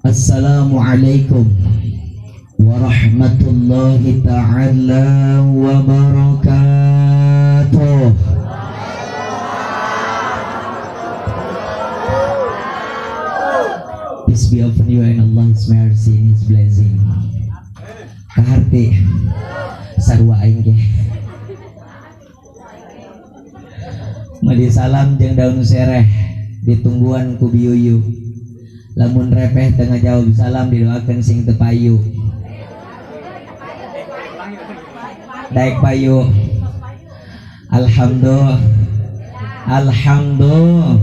Assalamualaikum warahmatullahi ta'ala wabarakatuh. Peace be upon you and Allah's mercy and His blessing. Kaharti sarua aing ge. Madi salam jeung daun sereh ditungguan ku biyuyu. Lamun repeh teu ngajawab salam didoakeun sing teu payu. Daek payu. Alhamdulillah. Alhamdulillah.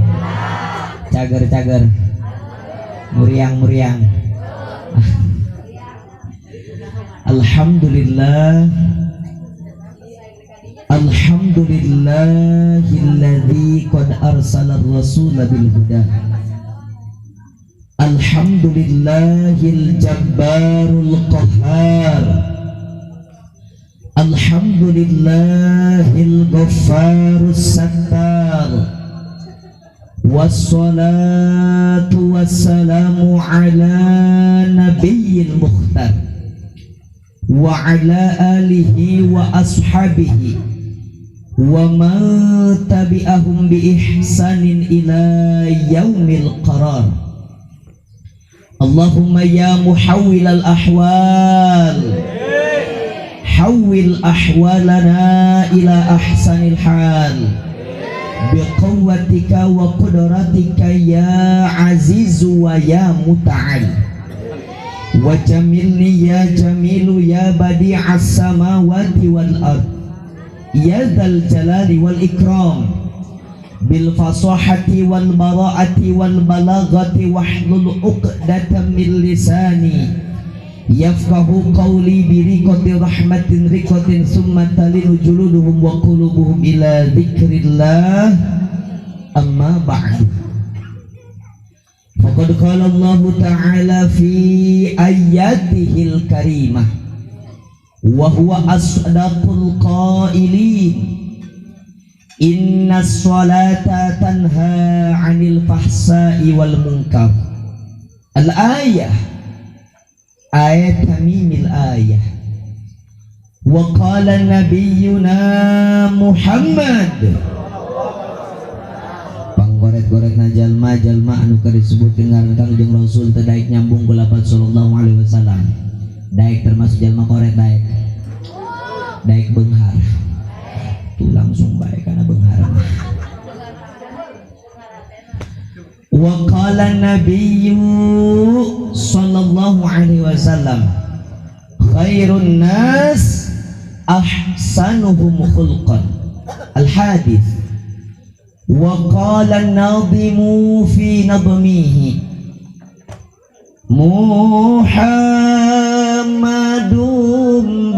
Cager-cager. Muriang-muriang. Alhamdulillah. Alhamdulillahilladzi qad arsala ar-rasula bil huda. Alhamdulillahil jabbarul qahhar. Alhamdulillahil ghaffarus sattar. Wassalatu wassalamu ala nabiyyil mukhtar wa ala alihi wa ashabihi wa man tabi'ahum bi ihsanin ila yaumil qarar. Allahumma ya muhawwilal ahwal, hawwil ahwalana ila ahsanil hal biquwwatika wa qudratika ya azizu wa ya muta'al. Wa jamilni ya jamilu ya badi'as samawati wal ard ya dzal jalali wal ikram bil fasahati wal bara'ati wal balaghati wahlul 'uqdatam min lisani yafqahu qawli bi riqati rahmatin riqatin summa talinu juluduhum wa qulubuhum ila dzikrillah. Amma ba'du. Faqad qala Allah ta'ala fi ayatihil karimah wa huwa asdaqul qailin. Inna sholata tanha 'anil fahsai wal munkar. Al-ayah, ayat tamimil ayah. Wa qala nabiyyuna Muhammad. Panggoret-goretna jalma-jalma anu keur disebutkeun ngaran Kangjeng Rasul teu daek nyambung ku lafaz sallallahu alaihi wasallam. Daek termasuk jalma koret daek. Daek beunghar. Tuh langsung bae kana beunghar. Wa qala nabiyyu sallallahu alaihi wasallam khairun nas ahsanuhum khulqan. Al hadis. Wa qala an-nadhimu fi nadmihi Muhammadun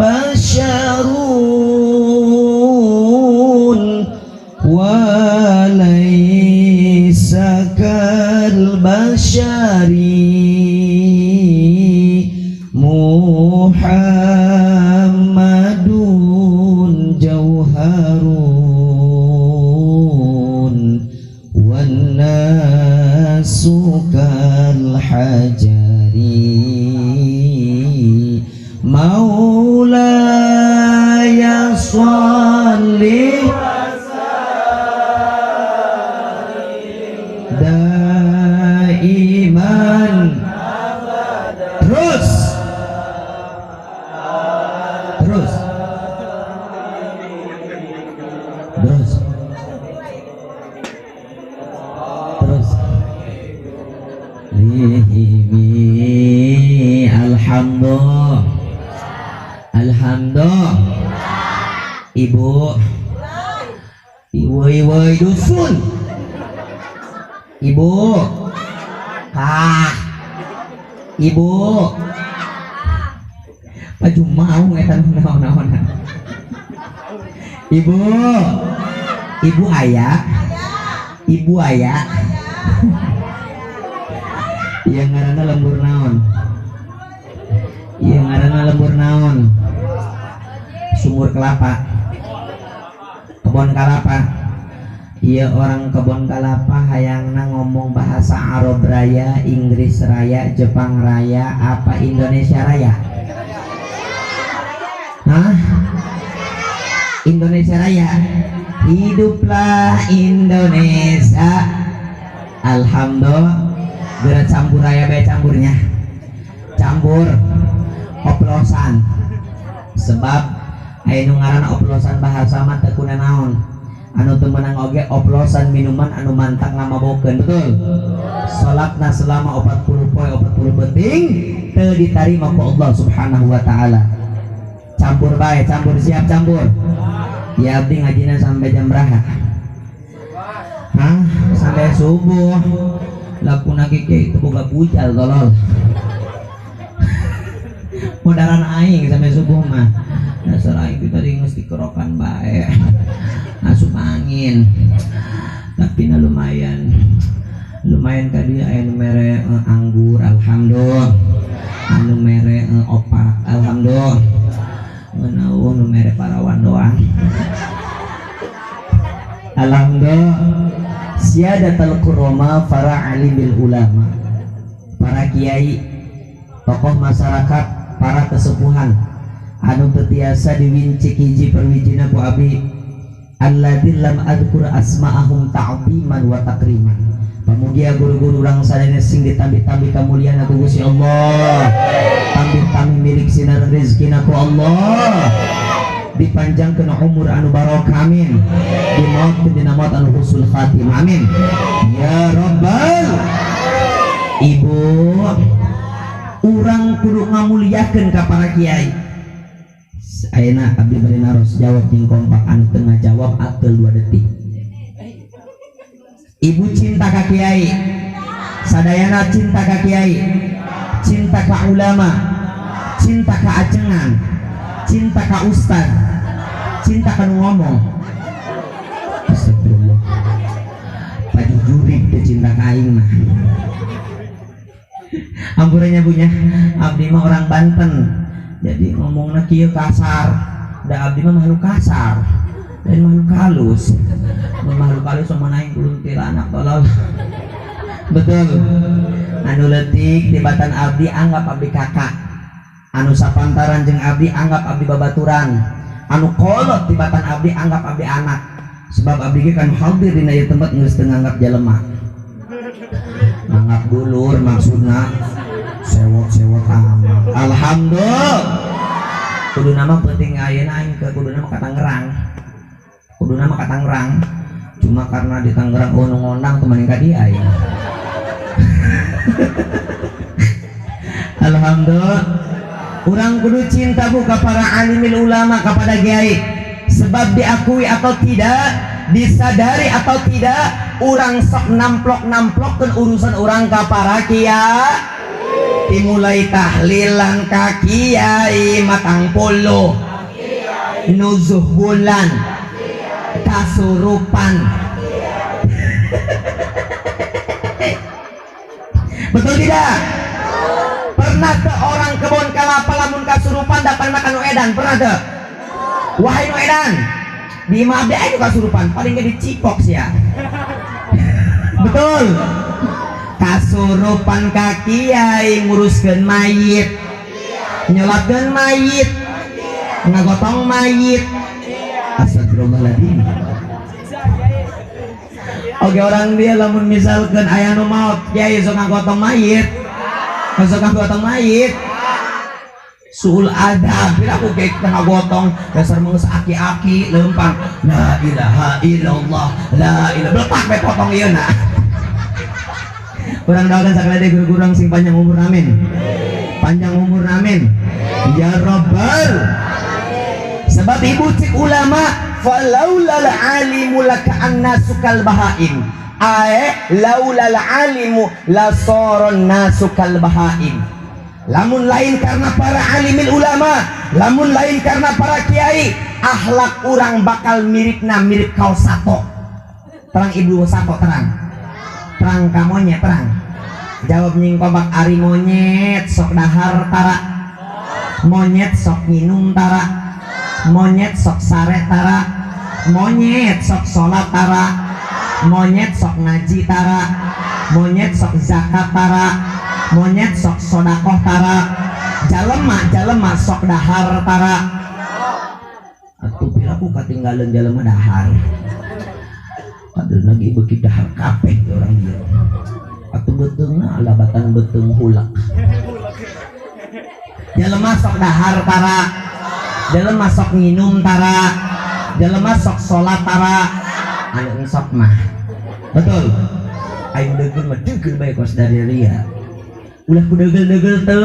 basyarun wa laisa kal basyari Muhammadun jauharun wan nasu kal hajari Maulaya sholli daiman. Terus terus terus terus lihimi. Alhamdulillah. Alhamdulillah. Ibu, ibu, ibu dusun. Ibu, kah, ibu, baju mau eta naon-naonan. Ibu, ibu ayah, ibu ayah. Yang ngaranna lembur naon? Yang ngaranna lembur naon? Sumur kelapa, kebon kelapa. Iya orang Kebon Kalapa hayangna ngomong bahasa Arab Raya, Inggris Raya, Jepang Raya, apa Indonesia Raya? Hah? Indonesia Raya. Hiduplah Indonesia. Alhamdulillah. Geura campur raya bae campurnya. Campur oplosan. Sebab aya nu ngaranna oplosan bahasa mah teu kunanaon. Anu teu meunang oge oplosan minuman anu mantang ngamabokeun, betul? Salatna selama 40 poe 40 peuting teu ditarima ku Allah Subhanahu wa taala. Campur bae, campur, siap campur. Ya abdi ngajina sampai jam berapa? Hah? Sampai subuh. Lakuna kike itu boga bujal tolol. Modaran aing sampai subuh mah. Dasar aing tadi geus dikerokan bae. Asup angin. Tapi na lumayan. Lumayan tadi aya nu mere anggur, alhamdulillah. Anu mere opak, alhamdulillah. Ngeuneuh nu mere parawan doang. Alhamdulillah. Siadatal kurama para alimil ulama, para kiai, tokoh masyarakat, para kesepuhan anu teu tiasa diwincik hiji perwijina ku abdi, alladzi lam adzkur asma'ahum ta'ziman wa takriman. Pamugia guru-guru urang sadaya sing ditambi-tambi kamuliaan ku Gusti Allah, tambih-tambih milik sinar rezekina ku Allah, dipanjangkeun umur anu barokah, amin, dimautkeun dina maut anu husnul khatimah, amin ya rabbal. Ibu, urang kudu ngamuliakeun ka para kiai. Ayeuna abdi bari naros, jawab jeung kompak, anu teu ngajawab ateul 2 detik. Ibu cinta ka kiai, sadayana cinta ka kiai, cinta ka ulama, cinta ka ajengan, cinta ka ustad, cinta ka nu ngomong. Astagfirullah, pajujurik teh cinta ka aing mah. Ampurannya bunya, abdi mah orang Banten, jadi ngomongna kieu kasar. Da abdi mah makhluk kasar dan makhluk halus. Mun makhluk halus sama naik kuntilanak tolol. Betul. Anu leutik tibatan abdi anggap abdi kakak, anu sapantaran jeung abdi anggap abdi babaturan, anu kolot tibatan abdi anggap abdi anak. Sebab abdi ge kan hadir dina ieu tempat geus teu nganggap jelema, nganggap dulur, maksudna sewot-sewot amat. Alhamdulillah. Kudu nama penting ayeuna aing ke kudu nama ka Tangerang, kudu nama ka Tangerang. Cuma karena di Tangerang oh nu ngondang teman ka dia aing. Alhamdulillah. Urang kudu cinta bu ka para alimil ulama, kepada kiai. Sebab diakui atau tidak, disadari atau tidak, urang sok namplok-namplokkeun urusan urang ka para kiai. Dimulai tahlilan ka kiai matang puluh, nuzuh bulan, kasurupan. Betul tidak? Pernah ke orang Kebon Kalapa lamun kasurupan datang makan edan? Pernah ke? Wahai nu edan, di imah abdi aing kasurupan, paling ge dicipok sia. Betul. Kasurupan ka kiai nguruskeun mayit, nyolatkeun mayit, ngagotong mayit. Astagfirullahaladzim. Oke, orang dia lamun misalkan aya nu maot, kiai sok ngagotong mayit, sok ngagotong mayit. Suul adab, bila aku kayak ngagotong dasar mengus aki-aki lempang la ilaha illallah la ilaha, belepak bae potong ieu na. Urang doakan sakali deui guru-guru urang sing panjang umur, amin. Panjang umur, amin. Ya rabbal. Sebab ibu cik ulama, falaulal alimu laka'anna sukal bahaim. Ae laulal alimu lasoron nasukal bahaim. Lamun lain karena para alimil ulama, lamun lain karena para kiai, akhlak urang bakal miripna mirip kau sato. Terang ibu sato terang. Terang ka monyet terang. Jawab nying kompak ari monyet sok dahar tara, monyet sok minum tara, monyet sok sare tara, monyet sok sholat tara. Monyet sok ngaji tara, monyet sok zakat tara, monyet sok sodakoh tara, jalema jalema sok dahar tara. Atuh piraku katinggalan jalema dahar. Kadeu lagi beuki dahar kabeh orang dia. Atuh beuteungna labatan beuteung hulak. Jalema sok dahar tara, jelema sok nginum tara, jelema sok sholat tara, anu sok mah. Betul. Aing deugel mah deugel bae kos dari ria. Ulah ku deugel-deugel teu.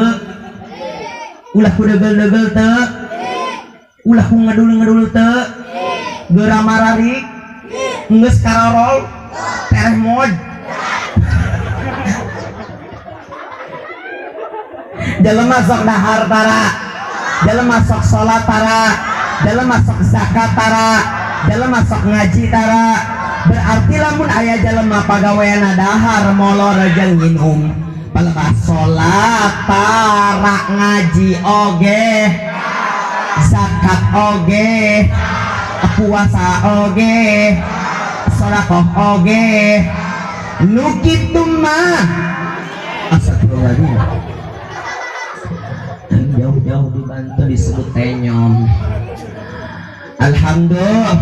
Ulah ku deugel-deugel teu. Ulah ku ngedul-ngedul teu. Geura marari. Geus karorol. Tereh mod. Jelema sok dahar tara, jelema sok sholat tara, jelema sok zakat tara, jelema sok ngaji tara. Berarti lamun aya jelema pagaweana dahar molor jeung nginum, palebah sholat tara, ngaji oge, zakat oge, puasa oge, sedekah oge. Nu kitu mah astagfirullahaladzim. Jauh-jauh dibantu disebut tenyom. Alhamdulillah.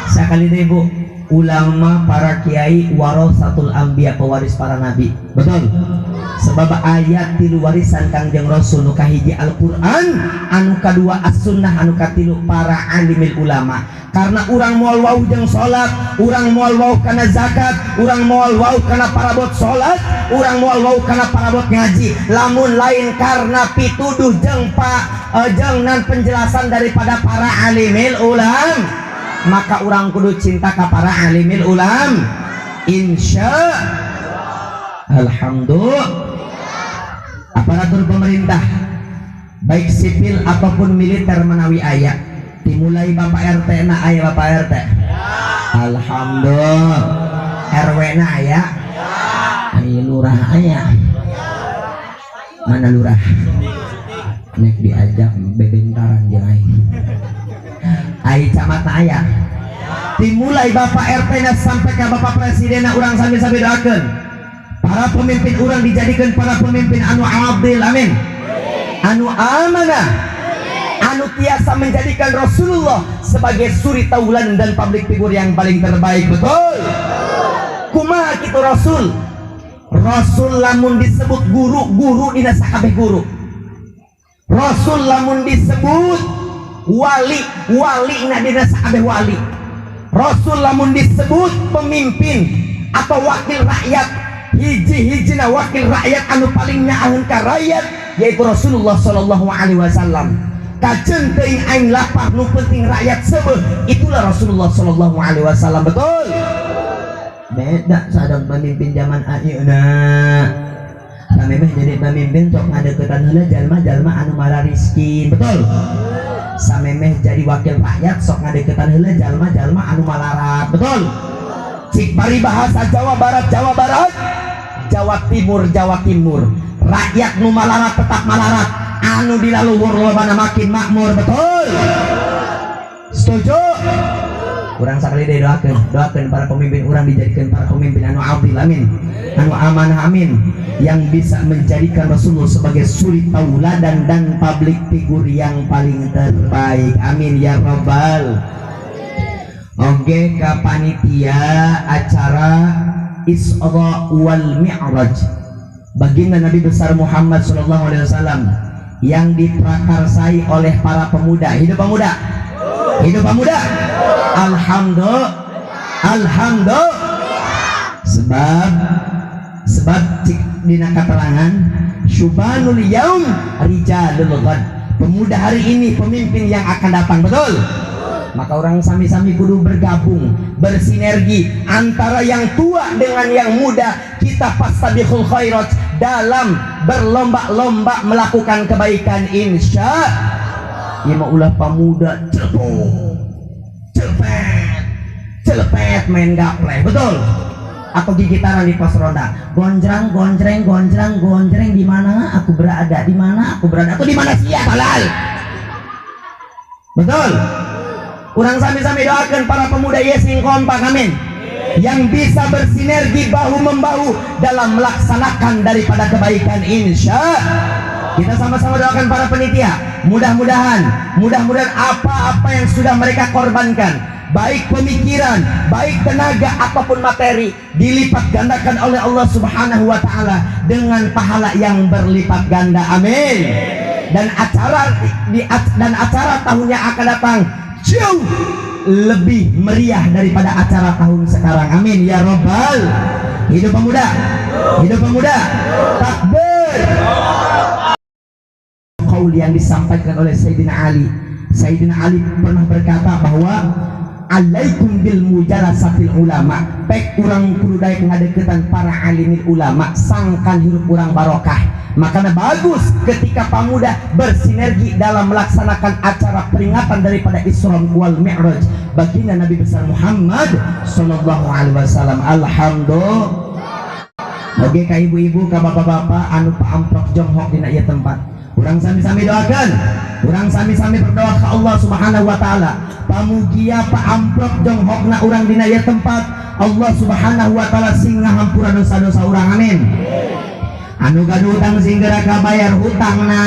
Sekali deh bu, ulama para kiai warasatul anbiya, pewaris para nabi. Betul. Sebab ayat tilu warisan Kangjeng Rasul nu kahiji Al-Qur'an, anu kadua As-Sunnah, anu katilu para alimil ulama. Karena urang moal wau jeung salat, urang moal wau kana zakat, urang moal wau kana parabot salat, urang moal wau kana parabot ngaji. Lamun lain karena pituduh jeung jeung nan penjelasan daripada para alimil ulam, maka urang kudu cinta ka para alimil ulam. Insya alhamdulillah. Aparatur pemerintah baik sipil ataupun militer menawi aya, dimulai Bapak RT na aya Bapak RT. Alhamdulillah. RW na aya, aya lurah aya. Mana lurah? Nek diajak bebentaran jeung aing. Ai camat na aya. Dimulai Bapak RT na sampai ke Bapak Presiden na urang sami-sami doakeun. Para pemimpin urang dijadikan para pemimpin anu adil, amin. Anu amanah, anu tiasa menjadikan Rasulullah sebagai suri taulan dan public figure yang paling terbaik. Betul. Kumaha kitu Rasul? Rasul lamun disebut guru, guru dina sakabeh guru. Rasul lamun disebut wali, wali na dina sakabeh wali. Rasul lamun disebut pemimpin atau wakil rakyat, hiji-hijina wakil rakyat anu paling nyaaheun ka rakyat yaitu Rasulullah sallallahu alaihi wasallam. Kajeun teuing aing lapar nu penting rakyat seubeuh, itulah Rasulullah sallallahu alaihi wasallam. Betul. Beda sadang pemimpin zaman ayeuna. Samemeh jadi pemimpin sok ngadeukeutan heula jalma-jalma anu malariskin. Betul. Samemeh jadi wakil rakyat sok ngadeukeutan heula jalma-jalma anu malarat. Betul. Cik paribahasa Jawa Barat, Jawa Barat, Jawa Timur, Jawa Timur. Rakyat nu malarat tetap malarat, anu dilaluhur lobana makin makmur. Betul. Setuju? Urang sakali deui doakeun, doakeun para pemimpin urang dijadikan para pemimpin anu adil, amin. Anu amanah, amin. Yang bisa menjadikan Rasulullah sebagai suri tauladan dan public figure yang paling terbaik. Amin ya rabbal. Oke, ke panitia acara Isra wal Mi'raj baginda Nabi besar Muhammad sallallahu alaihi wasallam yang diprakarsai oleh para pemuda. Hidup pemuda, hidup pemuda. Alhamdulillah, alhamdulillah. Sebab cik dina katerangan syubanul yaum rijalul ghad, pemuda hari ini pemimpin yang akan datang. Betul. Maka orang sami-sami kudu bergabung, bersinergi antara yang tua dengan yang muda. Kita fastabiqul khairat dalam berlomba-lomba melakukan kebaikan, insya Allah. Ieu ulah pemuda celepuk, celepet, celepet main gaple, betul? Atau gigitaran di pos ronda, gonjrang, gonjreng, gonjrang, gonjreng, di mana aku berada, di mana aku berada, atau di mana sia halal, betul? Urang sami-sami doakan para pemuda ye sing kompak, amin. Yang bisa bersinergi bahu membahu dalam melaksanakan daripada kebaikan, insya. Kita sama-sama doakan para penitia. Mudah-mudahan, mudah-mudahan apa-apa yang sudah mereka korbankan, baik pemikiran, baik tenaga ataupun materi, dilipat gandakan oleh Allah Subhanahu wa taala dengan pahala yang berlipat ganda. Amin. Dan acara tahun yang akan datang jauh lebih meriah daripada acara tahun sekarang. Amin ya robbal. Hidup pemuda. Hidup pemuda. Takbir. Qaul yang disampaikan oleh Sayyidina Ali. Sayyidina Ali pernah berkata bahwa alaikum bil mujalasatil ulama, pek urang kudu daek ngadeukeutan para alimil ulama sangkan hirup urang barokah. Makanya bagus ketika pemuda bersinergi dalam melaksanakan acara peringatan daripada Isra wal Mi'raj baginda Nabi besar Muhammad sallallahu alaihi wasallam. Alhamdulillah. Oke, ka ibu-ibu, ka bapak-bapak anu paamprok jonghok dina ieu tempat, urang sami-sami doakan, urang sami-sami berdoa ke Allah Subhanahu wa taala, pamugia paamprok jonghokna urang dina ieu tempat, Allah Subhanahu wa taala sing ngahampura dosa-dosa urang. Amin. Anu gaduh hutang sing geura kabayar hutangna,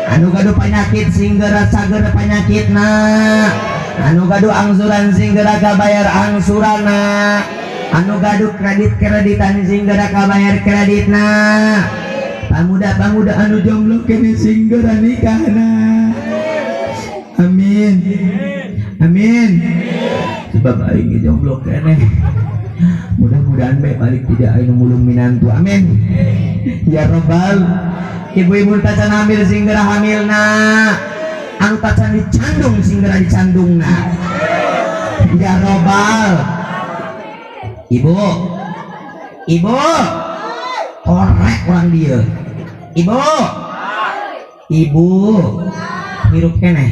anu gaduh penyakit sing geura cager penyakitna, anu gaduh angsuran sing geura kabayar angsurana, anu gaduh kredit-kreditan sing geura kabayar kreditna, pamuda-pamuda anu jomblo kene sing geura nikahna. Amin, amin. Sebab aing ge jomblo keneh, mudah-mudahan baik balik tidak aing mulung minantu. Amin ya robbal. Ibu-ibu tacan hamil sing geura hamilna, anu tacan dicandung sing geura dicandungna, ya robbal. Ibu, ibu, korek orang dia. Ibu, ibu hirup keneh?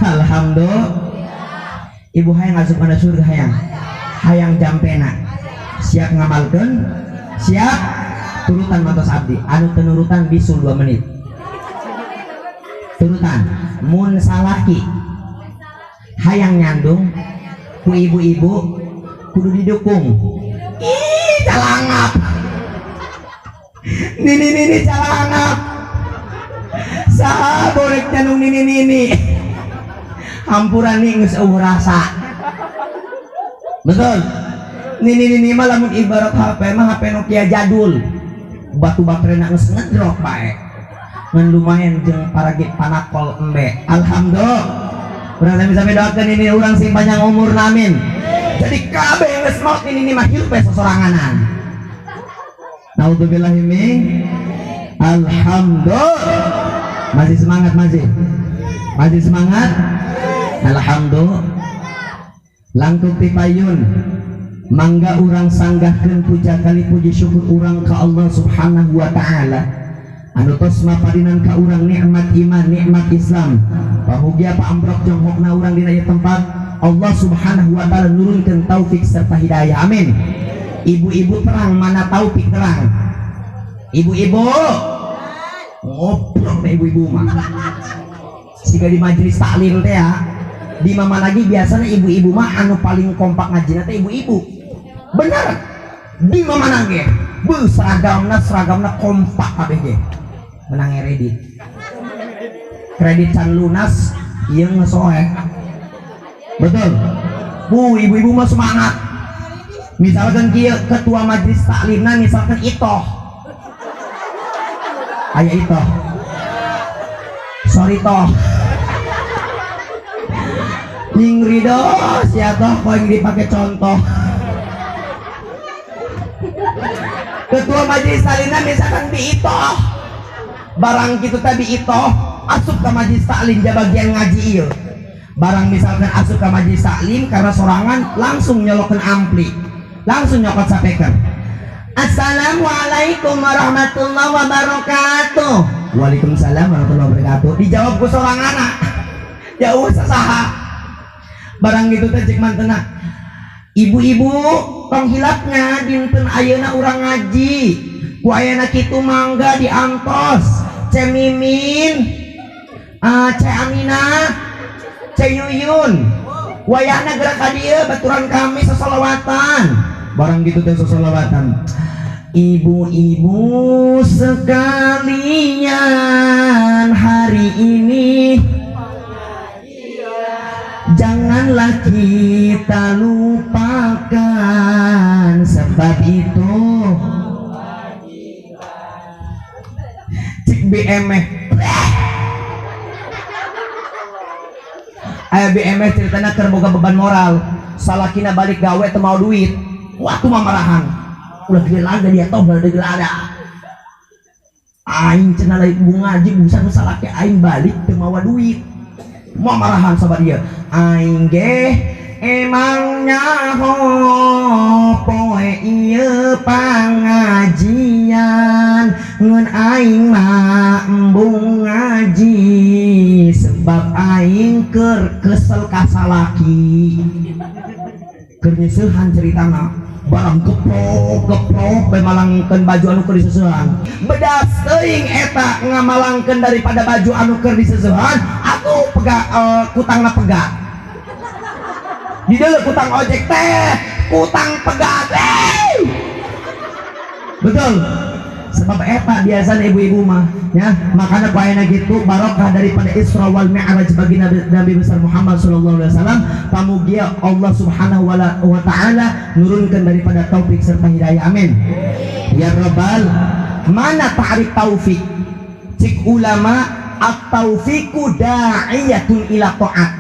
Alhamdulillah. Ibu hayang asup kana surga? Hayang, hayang jampena? Siap ngamalkeun? Siap turutan mantos abdi? Anu teu nurutan bisul 2 menit. Turutan. Mun salaki hayang nyandung, ku ibu-ibu kudu didukung. Ih, calangap nini nini, calangap. Saha borek nyandung nini nini? Hampura nih, geus euweuh rasa. Betul, nini nini mah lamun ibarat HP mah HP Nokia jadul, batu baterainya geus ngedrop bae, ngan lumayan jeung paragi panakol embe. Alhamdulillah. Urang sami-sami doakeun ini urang sing panjang umur. Amin. Jadi kabeh geus maut, ini ini mah hirup we sosoranganan. Naudzubillahi min. Alhamdulillah. Masih semangat? Masih, masih semangat? Alhamdulillah. Langkung tipayun, mangga urang sanggahkeun puja kali puji syukur urang ka Allah Subhanahu wa taala anu tos maparinan ka urang nikmat iman, nikmat Islam. Pamugia paamprok jonghokna urang dina ieu tempat, Allah Subhanahu wa taala nurunkeun taufik serta hidayah. Amin. Ibu-ibu terang mana taufik terang? Ibu-ibu ngobrol deh, ibu-ibu mah siga di majelis taklim teh ya. Di mama lagi biasanya ibu-ibu mah anu paling kompak ngaji teh ibu-ibu, bener. Di mama ge bu seragamna, seragamna kompak kabeh ge menang kredit, kredit can lunas ieu ngesoeh. Betul bu, ibu-ibu mah semangat. Misalkan kieu, ketua majelis taklimna misalkan itoh, aya itoh, sorry toh, ning ridho sia toh, kok yang dipakai contoh. Ketua majelis taklimna misalkan bi itoh, barang gitu tadi itoh asup ke majelis taklim dia bagian ngaji iya. Barang misalkan asup ke majelis taklim karena sorangan langsung nyolokin ampli, langsung nyokot speaker, "Assalamualaikum warahmatullahi wabarakatuh." "Waalaikumsalam warahmatullahi wabarakatuh." Dijawab ku seorang anak ya usah saha. Barang gitu teh cek mantena, "Ibu-ibu, tong hilapnya dinten ayeuna urang ngaji ku ayeuna kitu, mangga diantos Ce Mimin, Ce Aminah, Ce Yuyun." Wayahna gerak ka dieu baturan kami sasolawatan. Barang gitu teh sasolawatan. Ibu-ibu sekalian, hari ini janganlah kita lupakan, sebab itu cik BM aya BM ceritana keur boga beban moral, salakina balik gawe teu mau duit, waktu mamarahan ulah gede lagi dia toh ulah gede ada aing cenah lain bunga ngaji busa nu salaki aing balik teu mawa duit, mamarahan sama dia aing ge emang nyaho poe ieu pangajian ngeun aing mah embung ngaji sebab aing keur kesel ka salaki keur nyeusehan ceritana barang keprok-keprok bae malangkeun baju anu keur diseusehan bedas teuing eta ngamalangkeun daripada baju anu keur diseusehan atuh pega kutangna pegat di deuleu kutang ojek teh kutang pegat teh betul sebab eta biasana ibu-ibu mah ya makanya ku ayeuna gitu barokah daripada Isra wal Mi'raj bagi Nabi besar Muhammad sallallahu alaihi wasallam pamugia Allah Subhanahu wa taala nurunkan daripada taufik serta hidayah amin ya rabbal. Mana ta'rif taufik cik ulama at-taufiqu da'iyatun ila ta'at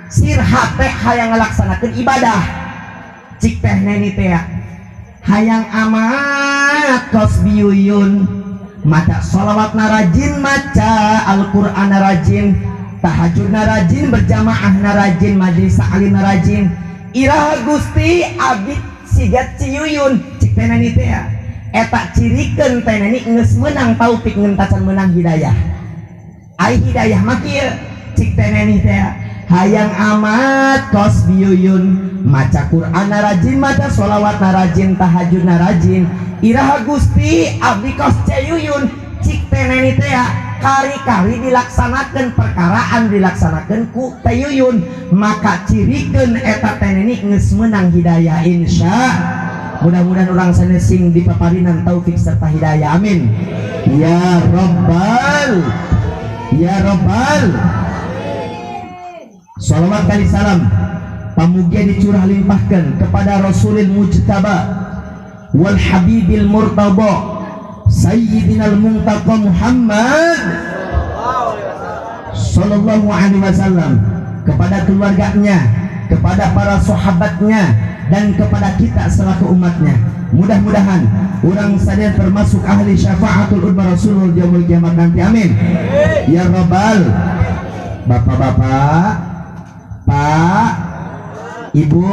sirha teh hayang ngalaksanakeun ibadah cik teh neni teh hayang amat kos biyuyun maca sholawat narajin maca Al-Qur'an narajin tahajud narajin berjamaah narajin majelis taklim narajin iraha Gusti abdi siga ciyuyun cik teh neni teh eta cirikeun teh neni geus meunang taufik ngeun tacan meunang hidayah ai hidayah mah kieu cik teh neni teh hayang amat kos biyuyun maca Quran narajin maca sholawat narajin tahajud narajin iraha Gusti abdi kos ceyuyun cik teh neni teh kari-kari dilaksanakeun perkaraan dilaksanakeun ku teyuyun maka cirikeun eta teh neni geus meunang hidayah insya mudah-mudahan urang sanes sing dipaparinan taufik serta hidayah amin ya rabbal ya rabbal. Salawat kali salam pamugia dicurah limpahkan kepada Rasulil Mujtaba wal Habibil Murtada Sayyidinal Muntaqa Muhammad sallallahu alaihi wasallam kepada keluarganya, kepada para sahabatnya dan kepada kita selaku umatnya. Mudah-mudahan orang sadaya termasuk ahli syafaatul udma Rasulullah yaumul kiamat nanti amin ya rabbal. Bapak-bapak, Pak, Ibu,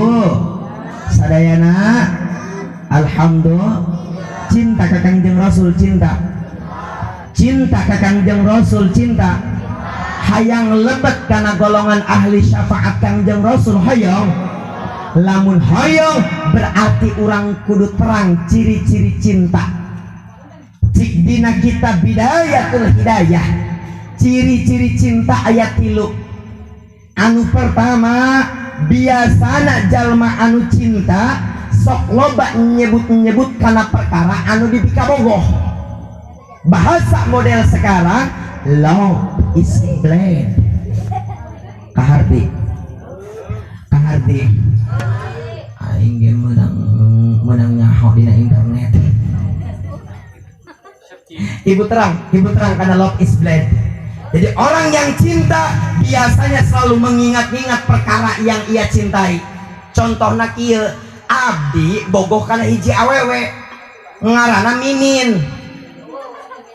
sadayana, alhamdulillah, cinta ka Kangjeng Rasul cinta, cinta ka Kangjeng Rasul cinta, hayang lebet kana golongan ahli syafaat Kangjeng Rasul hayang, lamun hayang berarti urang kudu terang ciri-ciri cinta. Cik dina kitab Bidayatul Hidayah, ciri-ciri cinta ayat 3. Anu pertama biasana jalma anu cinta sok loba nyebut-nyebut kana perkara anu dipikabogoh. Bahasa model sekarang love is blind. Kaharti kaharti aing ge meunang nyaho dina internet. Ibu terang karena love is blind. Jadi orang yang cinta biasanya selalu mengingat-ingat perkara yang ia cintai. Contohna kieu, abdi bogoh kana hiji awewe ngaranna Mimin.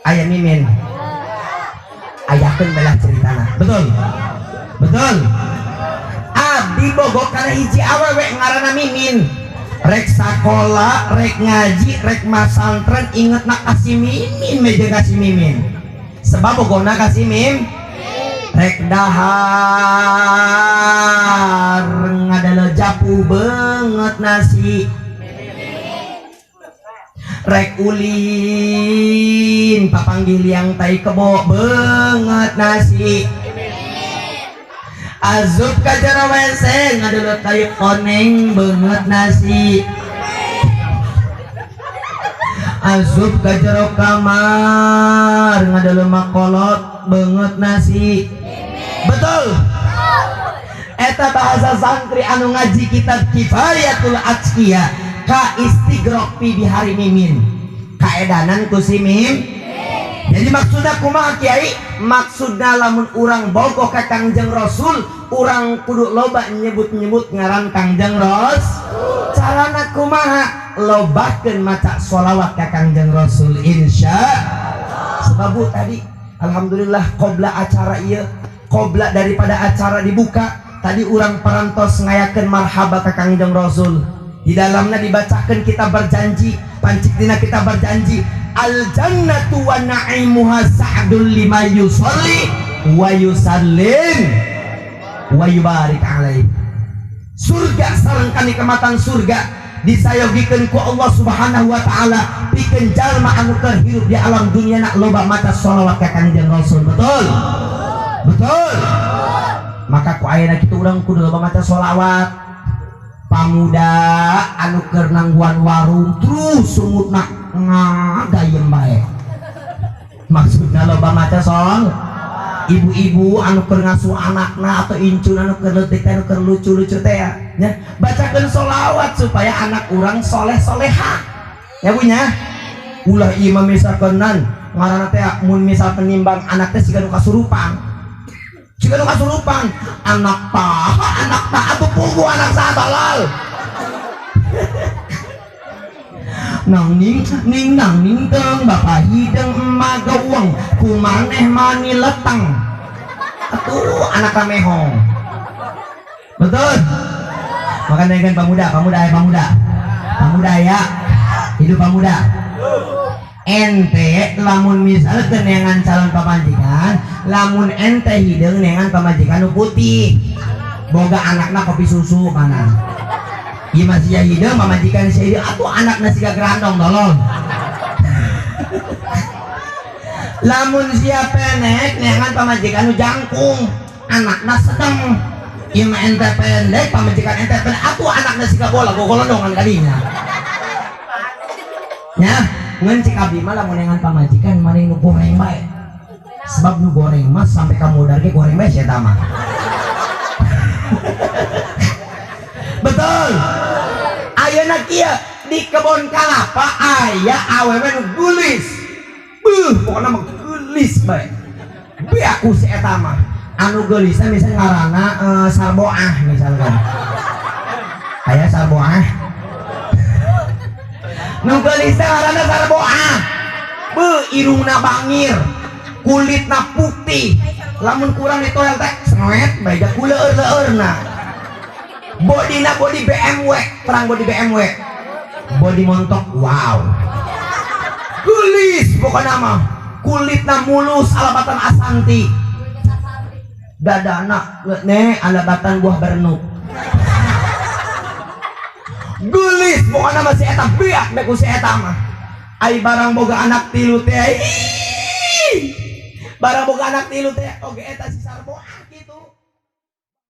Aya Mimin. Ayakeun belah ceritana. Betul. Betul. Abdi bogoh kana hiji awewe ngaranna Mimin. Rek sakola, rek ngaji, rek masantren ingetna ka si Mimin meja ka si Mimin. Sebab bogona kasih mim rek dahar ngadala japu banget nasi rek ulin papanggih liang tai kebo banget nasi Asup ka jero WC ngadeuleu tai koneng beungeut nasi. Asup ka jero kamar ngadeuleu makolot beungeut nasi. Betul. Eta bahasa santri anu ngaji kitab Kifayatul Adzkiya ka istigrok pi bihari mimin. Kaedanan ku si mim. Jadi maksudna kumaha kiai? Maksudna lamun urang bogoh ka Kangjeng Rasul, urang kudu loba nyebut-nyebut ngaran Kangjeng Rasul. Carana kumaha? Lobakeun maca sholawat ka Kangjeng Rasul insya Allah. Sebab bu tadi alhamdulillah qobla acara ieu, qobla daripada acara dibuka, tadi urang parantos ngayakeun marhaba ka Kangjeng Rasul. Di dalamnya dibacakan kita berjanji, pancik dina kita berjanji al jannatu wa na'imuha sa'dul lima yusolli wa yusallim wa yubarik alaih. Surga sareng kanikmatan surga disayogikeun ku Allah Subhanahu wa taala pikeun jalma anu keur hirup di alam dunia nak loba maca sholawat ka Kangjeng Rasul. Betul? Betul. Maka ku ayeuna kitu urang kudu loba maca sholawat. Pamuda anu keur nangguan warung terus sungutna ngagayem bae. Maksudna loba maca sol. Ibu-ibu anu keur ngasuh anakna atau incun anu keur leutik anu keur lucu-lucu teh ya, nya bacakeun sholawat supaya anak urang soleh-soleha. Ya Bu nya. Ulah ieu mah misalkeun ngaranna teh mun misal penimbang anak teh siga nu kasurupan. Siga nu kasurupan, anak tah atuh pugu anak saha tolol. Nang ning ning nang ning teng bapak hideng emak geuweng kumaneh mani leteng. Atuh anak kamehong. Betul? Makanya kan pemuda, pemuda ya pemuda. Pemuda ya. Hidup pemuda. Ente lamun misalkan neangan calon pamajikan, lamun ente hideung neangan pamajikan nu putih. Boga anakna kopi susu mana. Ieu mah sia hideung pamajikan sia hideung atuh anakna siga gerandong tolong. Lamun sia pendek neangan pamajikan nu jangkung, anakna sedeng. Ieu mah ente pendek pamajikan ente pendek atuh anakna siga bola gogolondongan kadinya. Nya, ngan cik abdi mah lamun neangan pamajikan mending nu goreng bae. Sebab nu goreng mah sampai ka modar ge goreng bae sia eta mah. Betul. Ayeuna kieu di kebon kalapa aya awewe nu geulis. Beuh, pokona mah geulis bae. Beak ku si eta mah. Anu geulisna misalnya ngaranna Sarboah misalkan. Aya Sarboah. Nu geulisna ngaranna Sarboah. Beuh, irungna bangir, kulitna putih. Lamun kurang ditoel teh sengwet bae da kuleur-leurna. Bodina body BMW, terang body BMW. Body montok, wow. Geulis pokona mah. Kulitna mulus alabatan asanti. Dadana ne alabatan buah bernuk. Geulis pokona mah si eta biak bae ku si eta mah. Ai barang boga anak tilu teh. Barang boga anak tilu teh oge eta si